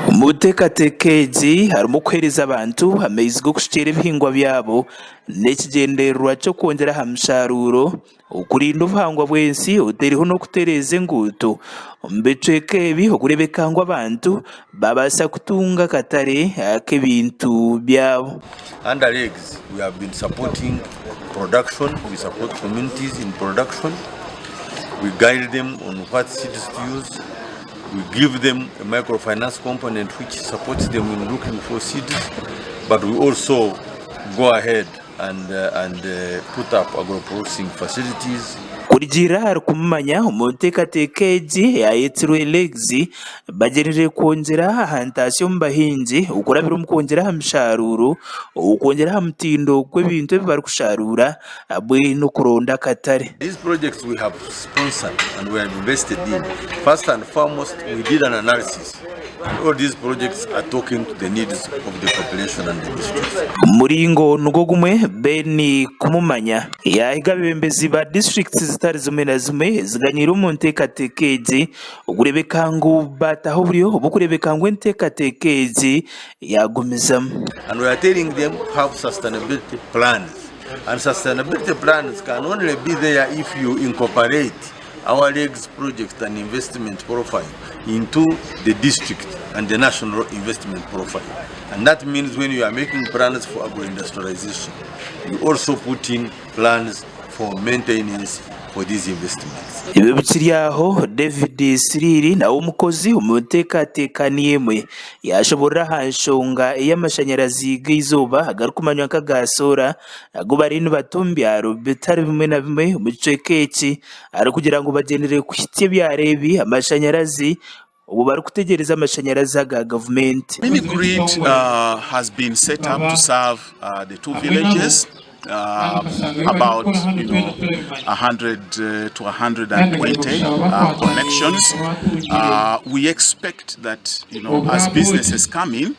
Omu nteekateeka egi harimu okuheereza abantu amaizi g'okushukyera ebihingwa byabo n'ekigyendererwa ky'okwongyera aha musharuuro, okurinda obuhangwa bw'ensi oteeriho n'okutereeza enguuto omu bicweka ebi okureebeka ngu abantu babaasa kutunga akatare ak'ebintu byabo. Under legs we have been supporting production, we support communities in production. We guide them on what seeds to use, we give them a microfinance component which supports them in looking for seeds, but we also go ahead and, uh, and uh, put up agro-processing facilities. Kurugiirira ahari kumumanya omu nteekateeka egi eyaayetsirwe LEGS, Bagyendereire kwongyera aha ntaasya omu bahingi okurabira omu kwongyera aha misharuuro, okwongyera aha mutindo gw'ebintu ebi barikusharuura hamwe n'okuronda akatare. These projects we have sponsored and we have invested in, first and foremost we did an analysis and all these projects are talking to the needs of the population and the districts. Omuringo nigwo gumwe, Ben Kumumanya yaahiga abeebembezi ba disiturikiti zitari zimwe na zimwe eziganyiire omu nteekateeka egi Okureebeka ngu baataho oburyo bw'okureebeka ngu enteekateeka egi yaagumizamu. And we are telling them to have sustainability plans and sustainability plans can only be there if you incorporate our legs project and investment profile into the district and the national investment profile and that means when you are making plans for agro-industrialization you also put in plans for maintenance for these investments. Ebyo bikiri aho, David Siriri nawe omukozi omu nteekateeka niyo emwe yaashoboorora aha nshonga ey'amashanyarazi g'eizooba agarikumanywa nk'aga soora agu bariyo nibata omu byaro bitari bimwe na bimwe omu kicweka eki arikugira ngu bagyendereire kuhitsya ebyaro ebi amashanyarazi obwo barikutegyereza amashanyarazi aga gavumenti. Mini grid has been set up to serve the two villages about you know 100 to 120 connections. We expect that you know as businesses come in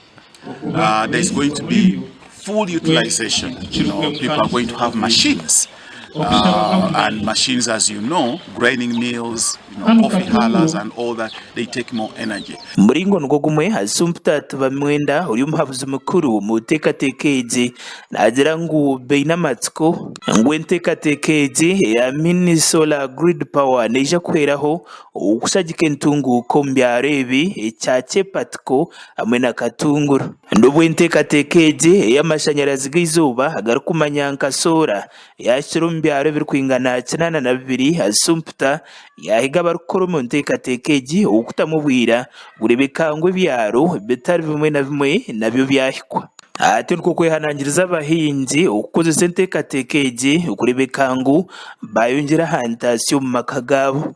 there is going to be full utilization. You know, people are going to have machines. And machines, as you know, grinding mills, you know, coffee hullers and all that, they take more energy. Omuringo nigwo gumwe, Asumpta Tibamwenda ori omuhabuzi mukuru omu nteekateeka egi naagira ngu baine amatsiko ngu enteekateeka egi eya Mini Solar Grid Power neija kuhweraho okushagika entunguuka omu byaro ebi ekya Chepatiko hamwe na Katunguru. N'obu enteekateeka egi ey'amashanyarazi g'eizooba agarikumanywa nka soora yaahikire omu byaro ebirikwingana 82, Assumpta yaahiga abarikukora omu nteekateeka egi okutamu obwira kureebeka ngu ebyaro bitari bimwe na bimwe nabyo byahikwa. Atyo nikwo kwehanangiriza abahingi okukozesa enteekateeka egi kureebeka ngu baayongyera aha ntaasya omu maka gaabo.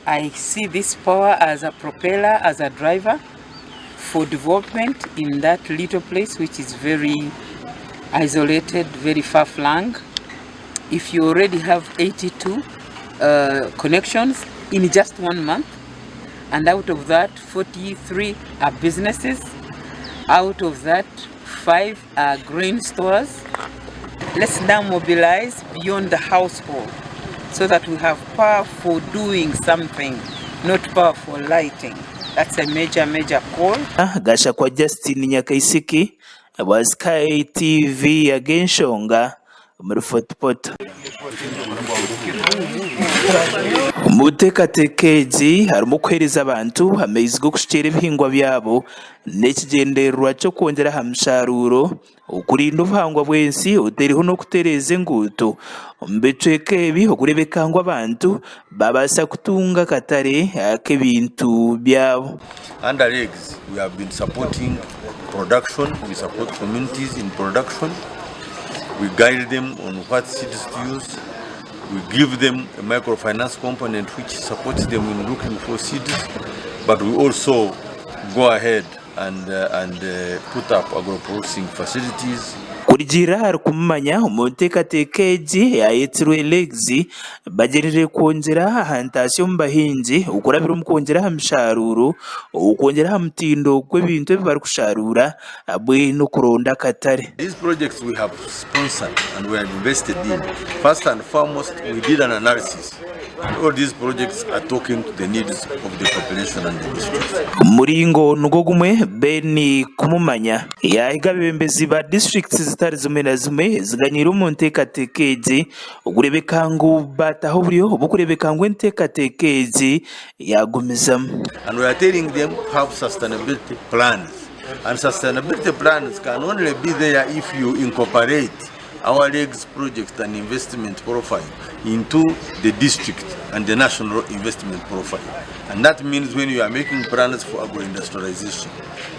I see this power as a propeller, as a driver for development in that little place which is very isolated, very far flung. If you already have 82 uh, connections in just one month, and out of that, 43 are businesses, out of that, five are grain stores. Let's now mobilize beyond the household so that we have power for doing something, not power for lighting. That's a major, major call. Gashakwa Justine Nyakaisiki wa Sky TV ag'enshonga omuri Fort Portal. Omu nteekateeka egi harimu okuheereza abantu amaizi g'okushukyera ebihingwa byabo n'ekigyendererwa ky'okwongyera aha musharuuro, okurinda obuhangwa bw'ensi oteeriho n'okutereeza enguuto omu bicweka ebi okureebeka ngu abantu babaasa kutunga akatare ak'ebintu byabo. Under legs we have been supporting production, we support communities in production, we guide them on what seeds to use, we give them a microfinance component which supports them in looking for seeds, but we also go ahead and, uh, and uh, put up agro-processing facilities. Kurugiirira ahari kumumanya omu nteekateeka egi eyaayetsirwe LEGS, bagyendereire kwongyera aha ntaasya omu bahingi okurabira omu kwongyera aha misharuuro, okwongyera aha mutindo gw'ebintu ebi barikusharuura hamwe n'okuronda akatare. These projects we have sponsored and we have invested in, first and foremost we did an analysis. And all these projects are talking to the needs of the population and the district. Omuringo nigwo gumwe, Ben Kumumanya yaahiga abeebembezi ba disiturikiti zitari zimwe na zimwe eziganyiire omu nteekateeka egi okureebeka ngu baataho oburyo bw'okureebeka ngu enteekateeka egi yaagumizamu. And we are telling them to have sustainability plans and sustainability plans can only be there if you incorporate our legs project and investment profile into the district and the national investment profile and that means when you are making plans for agro-industrialization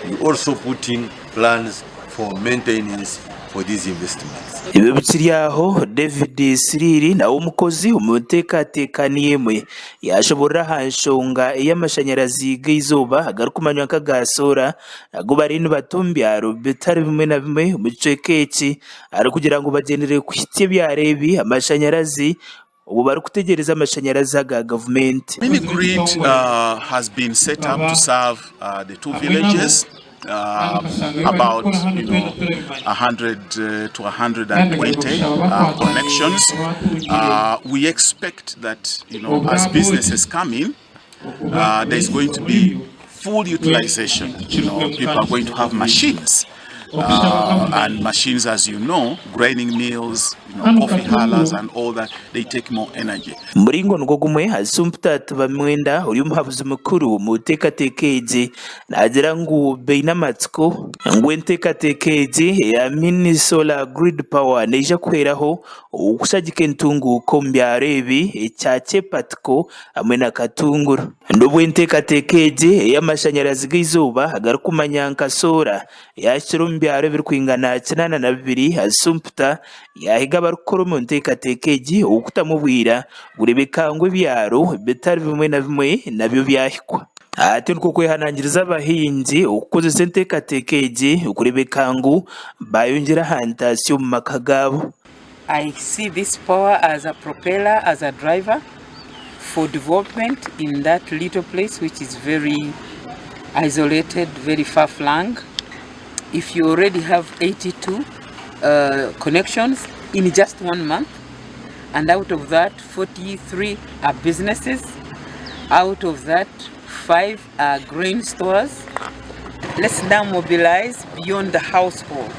you also put in plans for maintenance for these investments. Ebyo bikiri aho, David Siriri nawe omukozi omu nteekateeka niyo emwe yaashoboorora aha nshonga ey'amashanyarazi g'eizooba agarikumanywa nk'aga soora agu bariyo nibata omu byaro bitari bimwe na bimwe omu kicweka eki arikugira ngu bagyendereire kuhitsya ebyaro ebi amashanyarazi obwo barikutegyereza amashanyarazi aga gavumenti. Mini grid has been set up to serve the two villages about 100 to 120 connections. We expect that as businesses come in, there is going to be full utilization. People are going to have machines. And machines, as you know, grinding mills, coffee hullers and all that, they take more energy. Omuringo nigwo gumwe, Asumpta Tibamwenda ori omuhabuzi mukuru omu nteekateeka egi naagira ngu baine amatsiko ngu enteekateeka egi eya Mini Solar Grid Power neija kuhweraho okushagika entunguuka omu byaro ebi ekya Kyepatiko hamwe na Katunguru. N'obu enteekateeka egi ey'amashanyarazi g'eizooba agarikumanywa nka soora yaahikire omu byaro ebirikwingana 82, Assumpta yaahiga abarikukora omu nteekateeka egi okutamu obwira kureebeka ngu ebyaro bitari bimwe na bimwe nabyo byahikwa. Atyo nikwo kwehanangiriza abahingi okukozesa enteekateeka egi okureebeka ngu baayongyera aha ntaasya omu maka gaabo. I see this power as a propeller, as a driver for development in that little place which is very isolated, very far flung. If you already have 82 connections in just one month, and out of that 43 are businesses, out of that 5 are grain stores. Let's now mobilize beyond the household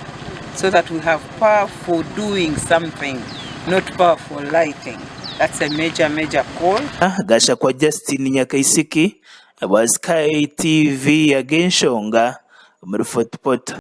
so that we have power for doing something, not power for lighting. That's a major, major call. Gashakwa Justine Nyakaisiki, Obwa Sky TV ag'enshonga omuri Fort Portal.